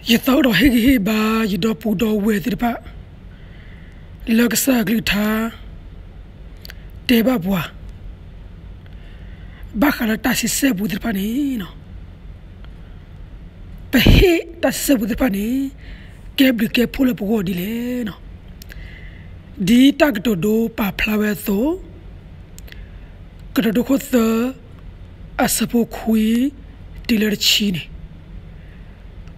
ယသးအိၣ်ဒီးဟ့ၣ်ဂံၢ်ဟ့ၣ်ဘါ ယဒီပုၢ်ဒီဝဲၢ်သ့ၣ်တဖၣ် လၢကစၢ်အကလုၢ်ကထါ တဲဘၣ်ပှၤ ဘၣ်ဃးလၢတၢ်စံးဆဲၣ်ပူသ့ၣ်တဖၣ်န့ၣ်, ပဟ့ၣ်တၢ်စံးဆဲၣ်ပူသ့ၣ်တဖၣ်န့ၣ် ကဲဘျုးကဲဖှိၣ်လၢပဂီၢ်ဒ်လဲၣ်. ဒ်တၢ်ကတိၤဒိပာ်ဖျါဝဲအသိး, ကတိၤဒိခိၣ်သၢ အဆၢဖိခွံ တုၤလၢတဆံန့ၣ်,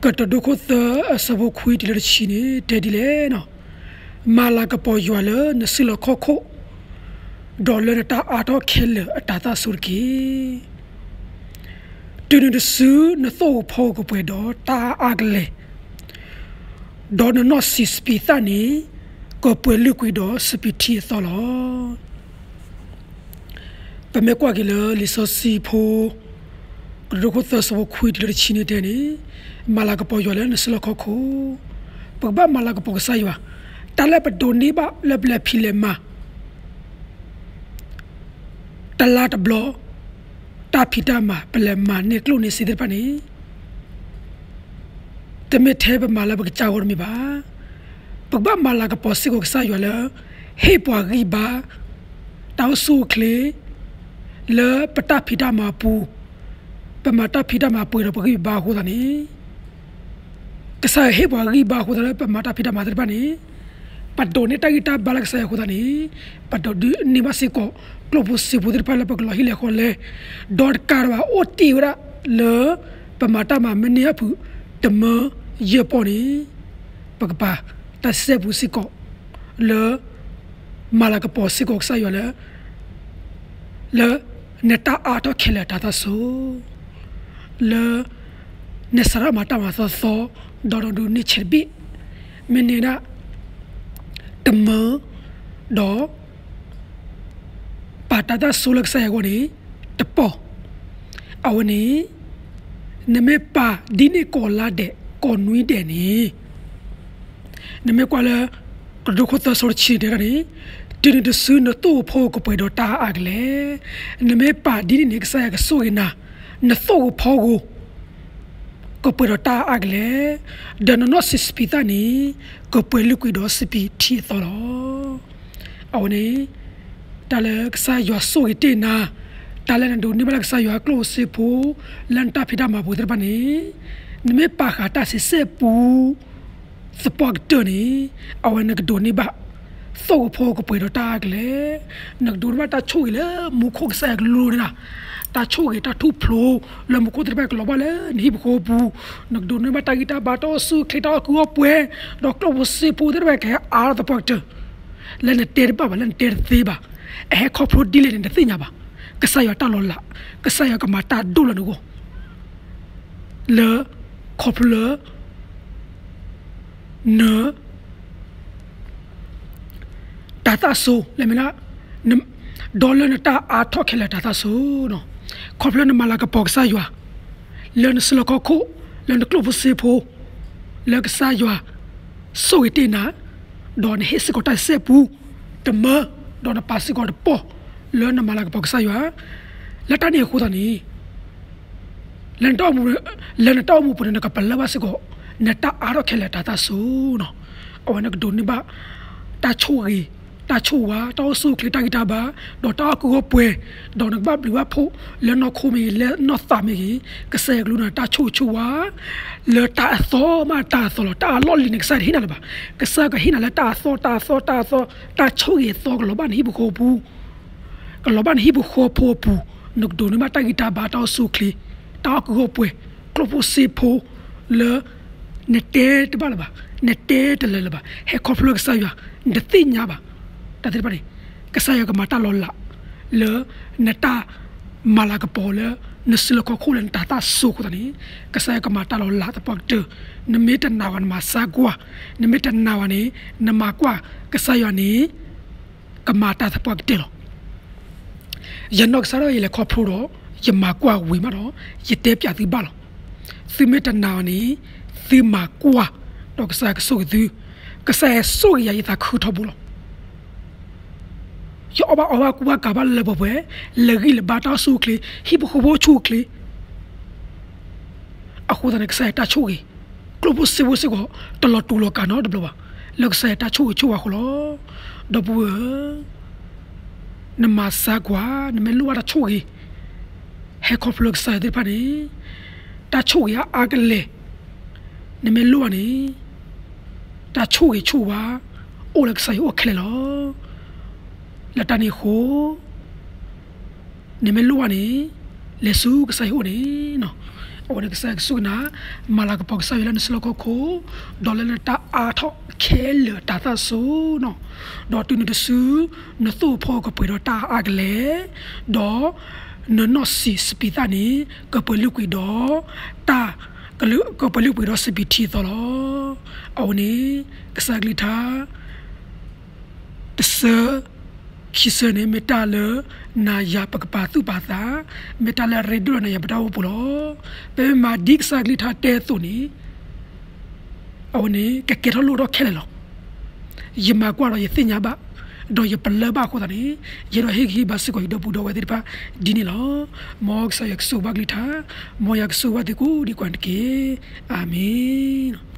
ကတိၤဒိခိၣ်သၢ အဆၢဖိခွံ တုၤလၢတဆံန့ၣ် တဲဒ်လဲၣ်, မၤလၤကပီၤယွၤလၢနစုလီၢ်ခီၣ်ခိၣ်, ဒီးလၢနတၢ်အါထီၣ်ခဲလၢာ်အတၤသၣ်ဆိတက့ၢ်. တုၤနုၤတစုနသိၣ်ဧိၤဖီဧိၤကပှဲၤဒီးတၢ်အါအါကလဲာ်, ဒီးနနီၣ်စံးစပံးသၣ်န့ၣ် ကပှဲၤလုာ်ကွံာ်ဒီးစပံးထံအသီလီၤ. ပမ့ၢ်ကွၢ်က့ၤလၢလံာ်စီဆှံဖိ ကတိၤဒိခိၣ်သၢ ဆၢဖိခွံ တုၤလၢတဆံန့ၣ်တဲန့ၣ်, မၤလၤကပီၤယွၤလၢနစုလီၢ်ခီၣ်ခိၣ်, ပကဘၣ်မၤလၤကပီၤကစၢ်ယွၤ, တၢ်လၢပဒိးန့ၢ်ဘၣ်လၢပလဲၤဖံးလဲၤမၤ တလါတဘျီ, တၢ်ဖံးတၢ်မၤ ပလဲၤမၤန့ၢ်ကျိၣ်န့ၢ်စ့သ့ၣ်တဖၣ်န့ၣ်, တမ့ၢ်ထဲပမၤလၢပကစၢ်အဂီၢ်တမ့ၢ်ဘၣ်. ပကဘၣ်မၤလၤကပီၤစ့ၢ်ကီးကစၢ်ယွၤလၢ ဟ့ၣ်ပှၤဂံၢ်ဘါ တၢ်အိၣ်ဆူၣ်အိၣ်ချ့ လၢပတၢ်ဖံးတၢ်မၤအပူၤ, ပမၤတၢ်ဖံးတၢ်မၤပှဲၤဒီးပဂံၢ်ပဘါအဃိသတးန့ၣ်, ကစၢ်ယွၤဟ့ၣ်ပှၤဂံၢ်ဘါအဃိသတးလၢပမၤတၢ်ဖံးတၢ်မၤသ့ၣ်တဖၣ်န့ၣ်, ပဒိးန့ၢ်တၢ်ဂံၢ်တၢ်ဘါလၢကစၢ်ယွၤအဃိသတးန့ၣ်, ပဒိးန့ၢ်ဘၣ်စ့ၢ်ကီး ကျိၣ်ဖိစ့ဖိသ့ၣ်တဖၣ်လၢပကလီၤဟံၣ်လဲၤဃီလဲၤ, ဒီးတကးဒံးဘၣ်အိၣ်တ့ၢ်ဝဲဒၣ်လၢ ပမၤတၢ်မၤမ့ၢ်န့ၢ်အဖုၣ် တမၢယဲၢ်ပီၢ်န့ၣ်, ပကပာ်တၢ်စံးဆဲၣ်ပူစ့ၢ်ကီး လၢ မၤလၤကပီၤစ့ၢ်ကီးကစၢ်ယွၤလၢ လၢနတၢ်အါထီၣ်ခဲလၢာ်အတၤသၣ်ဆိ, လၢ နစးထီၣ်မၤတၢ်မၤသီသီ, ဒီးနဒိးန့ၢ်ဆဲးတဘ့ၣ်, မ့ၢ်န့ၢ်ဒၣ် တမၢ, ဒီး ပာ်တၤသၣ်ဆိလၢကစၢ်ယွၤအဂီၢ်န့ၣ် တပီၢ်, အဝဲန့ၣ် နမ့ၢ်ပာ်ဒ်န့ၣ်ကိးလါဒဲး ကိးနွံဒဲးန့ၣ် နမ့ၢ်ကွၢ်လၢ ကတိၤဒိခိၣ်သၢ ဆၢဖိတဆံန့ၣ် တဲဒၣ်န့ၣ်, တုၤနုၤတစုနသိၣ်ဧိၤဖီဧိၤကပှဲၤဒီးတၢ်အါအါကလဲာ်, နမ့ၢ်ပာ်ဒ်န့ၣ်န့ၣ် ကစၢ်ယွၤကဆိၣ်ဂ့ၤနၤ, နသိၣ်ဧိၤဖီဧိၤ ကပှဲၤဒီးတၢ်အါအါကလဲာ်, ဒီးနနီၣ်စံးစပံးသၣ်န့ၣ် ကပှဲၤလုာ်ကွံာ်ဒီးစပံးထံအသီလီၤ. အဝဲန့ၣ် တၢ်လၢကစၢ်ယွၤဆိၣ်ဂ့ၤတ့ၢ်နၤ, တၢ်လၢနဒိးန့ၢ်ဘၣ်လၢကစၢ်ယွၤကျိၣ်စ့ဖိ လၢနတၢ်ဖံးတၢ်မၤပူၤသ့ၣ်တဖၣ်န့ၣ်, နမ့ၢ်ပာ်ဃာ်တၢ်စံးဆဲၣ်ပူ သပှၢ်ကတၢၢ်န့ၣ်, အဝဲနကဒိးန့ၢ်ဘၣ် သိၣ်ဧိၤဖီဧိၤကပှဲၤဒီးတၢ်အါအါကလဲာ်, နကဒိးန့ၢ်ဘၣ်တၢ်ဆိၣ်ဂ့ၤလၢမူခိၣ်ကစၢ်ယွၤကလူၤန့ၣ်လီၤ. တၢ်ဆိၣ်ဂ့ၤတၢ်ထူၣ်ဖျိ လၢမူခိၣ်သ့ၣ်တဖၣ်ကလီၤဘၣ်လၢနဟံၣ်ပူၤဃီပူၤ, နကဒိးန့ၢ်ဘၣ်တၢ်ဂံၢ်တၢ်ဘါတၢ်အိၣ်ဆူၣ်အိၣ်ချ့တၢ်အီၣ်ကုၢ်အီၣ်ပှဲၤ, ဒီးကျိၣ်ဖိစ့ဖိသ့ၣ်တဖၣ်ကဟဲအါထီၣ်သပှၢ်ကတၢၢ် လၢနတဲတဘၣ်ဘၣ် လၢနတဲတသ့ဘၣ်, အဟဲခီဖျိဒ်လဲၣ်န့ၣ် တသ့ၣ်ညါဘၣ်. ကစၢ်ယွၤတၢ်လီၤလး, ကစၢ်ယွၤကမၤတၢ်ဒိၣ်လၢနဂီၢ်, လၢ ခီဖျိလၢ န တၤသၣ်ဆိ လၢမ့ၢ်လၢ ဒီးလၢနတၢ်အါထီၣ်ခဲလၢာ်တၤသၣ်ဆိ, ခီဖျိလၢနမၤလၤကပီၤကစၢ်ယွၤ လၢနစုလီၢ်ခီၣ်ခိၣ်, လၢနကျိၣ်ဖိစ့ဖိ, လၢကစၢ်ယွၤ ဆိၣ်ဂ့ၤတ့ၢ်နၤ, ဒီးနဟ့ၣ်စ့ၢ်ကီးတၢ်စံးဆဲၣ်ပူ တမၢ, ဒီးနပာ်စ့ၢ်ကီးတပီၢ် လၢနမၤလၤကပီၤကစၢ်ယွၤ, လၢတၢ်န့ၣ်အဃိသတးန့ၣ် လၢနတၢ်အိၣ်မူပူၤန့ၣ် နကပလၢၢ်ဘၣ်စ့ၢ်ကီး နတၢ်အါထီၣ်ခဲလၢာ်တၤသၣ်ဆိနီၤ. အဝဲနကဒိးန့ၢ်ဘၣ် တၢ်ဆိၣ်ဂ့ၤ တၢ်ဆိၣ်ဝါ တၢ်အိၣ်ဆူၣ်အိၣ်ချ့ တၢ်ဂံၢ်တၢ်ဘါ ဒီးတၢ်အီၣ်ကုၢ်အီၣ်ပှဲၤ, ဒီးနကဘၣ်ဘျုးဘၣ်ဖှိၣ်လၢနီၢ်ခိမ့ၢ်ဂ့ၤ လၢနီၢ်သးမ့ၢ်ဂ့ၤ, ကစၢ်ယွၤကလူးနၤ တၢ်ဆိၣ်ဂ့ၤဆိၣ်ဝါ လၢတၢ်အသီမးတၢ်အသီလီၤ. တၢ်အလီၢ်လံၤန့ၣ် ကစၢ်ယွၤတဟ့ၣ်နၤလၢၤဘၣ်. ကစၢ်ယွၤကဟ့ၣ်နၤလၢတၢ်အသီ တၢ်အသီ တၢ်အသီ တၢ်ဆိၣ်ဂ့ၤအသီကလီၤဘၣ်နဟံၣ်ပူၤဃီပူၤ ကလီၤဘၣ်နဟံၣ်ပူၤဃီဖိအပူၤ, နကဒိးန့ၢ်ဘၣ်တၢ်ဂံၢ်တၢ်ဘါ တၢ်အိၣ်ဆူၣ်အိၣ်ချ့ တၢ်အီၣ်ကုၢ်အီၣ်ပှဲၤ ကျိၣ်ဖိစ့ဖိလၢ နတဲတဘၣ်လၢၤဘၣ်, နတဲတလၢာ်လၢၤဘၣ်, ဟဲခီဖျိကစၢ်ယွၤ နတသ့ၣ်ညါဘၣ်. တၢ်သ့ၣ်တဖၣ်န့ၣ် ကစၢ်ယွၤကမၤတၢ်လီၤလး လၢနတၢ်မၤလၤကပီၤလၢ နစုလီၢ်ခီၣ်ခိၣ်လၢနတၤသၣ်ဆိအဃိသတးန့ၣ် ကစၢ်ယွၤကမၤတၢ်လီၤလးသပှၢ်ကတၢၢ်, နမ့ၢ်တနာ်ဘၣ်န့ၣ် နမၤစၢ်ကွၢ်, နမ့ၢ်တနာ်ဘၣ်န့ၣ် နမၤကွၢ် ကစၢ်ယွၤန့ၣ် ကမၤတၢ်သပှၢ်ကတၢၢ်လီၤ. ယနီၢ်ကစၢ်ဒၣ်ဝဲယလဲၤခီဖျိဒီး ယမၤကွၢ်ဝံၤမးဒီး ယတဲပျးသုဘၣ်လီၤ. သုမ့ၢ်တနာ်ဘၣ်န့ၣ် သုမၤကွၢ် ဒီးကစၢ်ယွၤကဆိၣ်ဂ့ၤသု, ကစၢ်ယွၤဆိၣ်ဂ့ၤယၤ ယသးခုထီဘိလီၤ. ယအီၣ်ဘၣ်အီဘၣ်ကူဘၣ်ကၤဘၣ်လၢလၢပှဲၤပှဲၤ, လၢဂံၢ်လၢဘါတၢ်အိၣ်ဆူၣ်အိၣ်ချ့, ဟံၣ်ဖိဃီဖိအိၣ်ဆူၣ်အိၣ်ချ့ အဃိသတးန့ၣ် ကစၢ်ယွၤတၢ်ဆိၣ်ဂ့ၤ, ကျိၣ် ကျိၣ်ဖိစ့ဖိစ့ၢ်ကီး တလီၤတူာ်လီၤကာ်နီတဘျီဘၣ်, လၢကစၢ်ယွၤတၢ်ဆိၣ်ဂ့ၤဆိၣ်ဝါအဃိလီၤ. ဒီပုၢ်ဝဲၢ်ဧၢ, နမၤစၢၤကွၢ်, နမ့ၢ်လိၣ်ဘၣ်တၢ်ဆိၣ်ဂ့ၤ, ဟဲခီဖျိကစၢ်ယွၤသ့ၣ်တဖၣ်န့ၣ်, တၢ်ဆိၣ်ဂ့ၤအါအါကလဲာ်, နမ့ၢ်လိၣ်ဘၣ်န့ၣ်, တၢ်ဆိၣ်ဂ့ၤဆိၣ်ဝါ အိၣ်လၢကစၢ်ယွၤအအိၣ်ခဲလၢာ်လီၤ. လၢတၢ်န့ၣ်အဃိ နမ့ၢ်လိၣ်ဘၣ်န့ၣ်, လဲၤဆူကစၢ်ယွၤအအိၣ်န့ၣ်, အဝဲန့ၣ်ကစၢ်ယွၤကစူၢ်ကနၤ, မၤလၤကပီၤကစၢ်ယွၤလၢနစုလီၢ်ခီၣ်ခိၣ်, ဒီးလၢနတၢ်အါထီၣ်ခဲလၢာ်တၢ်သၣ်စူၤနီၤ, ဒီးတုၤနုၤတစု, နသိၣ်ဖိကပှဲၤဒီးတၢ်အါအါကလဲာ်, ဒီး နနီၣ်စံးစပံးသၣ်န့ၣ် ကပှဲၤလုာ်ကွံာ်ဒီး တၢ် ကပှဲၤလုာ်ကွံာ်ဒီးစပံးထံအသိးလီၤ. အဝဲန့ၣ် ကစၢ်ကလုၢ်ကထါ တဆၢ ခံဆၢန့ၣ် မ့ၢ်တၢ်လၢ နၤယၤပကပာ်သူၣ်ပာ်သး, မ့ၢ်တၢ်လၢအရ့ဒိၣ်ဒီးနၤယၤပတၢ်အိၣ်မူပူၤလီၤ. ပမ့ၢ်မၤဒ်ကစၢ်ကလုၢ်ကထါတဲအသိးန့ၣ်, အဝဲန့ၣ် ကကဲထီၣ်လိၣ်ထီၣ်ခဲလၢာ်လီၤ. ယမၤကွၢ်ဒီးယသ့ၣ်ညါဘၣ်, ဒီးယပလၢၢ်ဘၣ်အဃိသတးန့ၣ်, ယအဲၣ်ဒိးဟ့ၣ်ဂံၢ်ဟ့ၣ်ဘါစ့ၢ်ကီးယဒီပုၢ်ဒီဝဲၢ်သ့ၣ်တဖၣ်ဒ်န့ၣ်လီၤ. မ်ကစၢ်ယွၤကဆိၣ်ဂ့ၤဘၣ်ကလုၢ်ကထါ, မ်ယွၤကဆိၣ်ဂ့ၤဘၣ်သုကိးဒံးကွၢ်တက့ၢ်. အၤမ့ၣ်.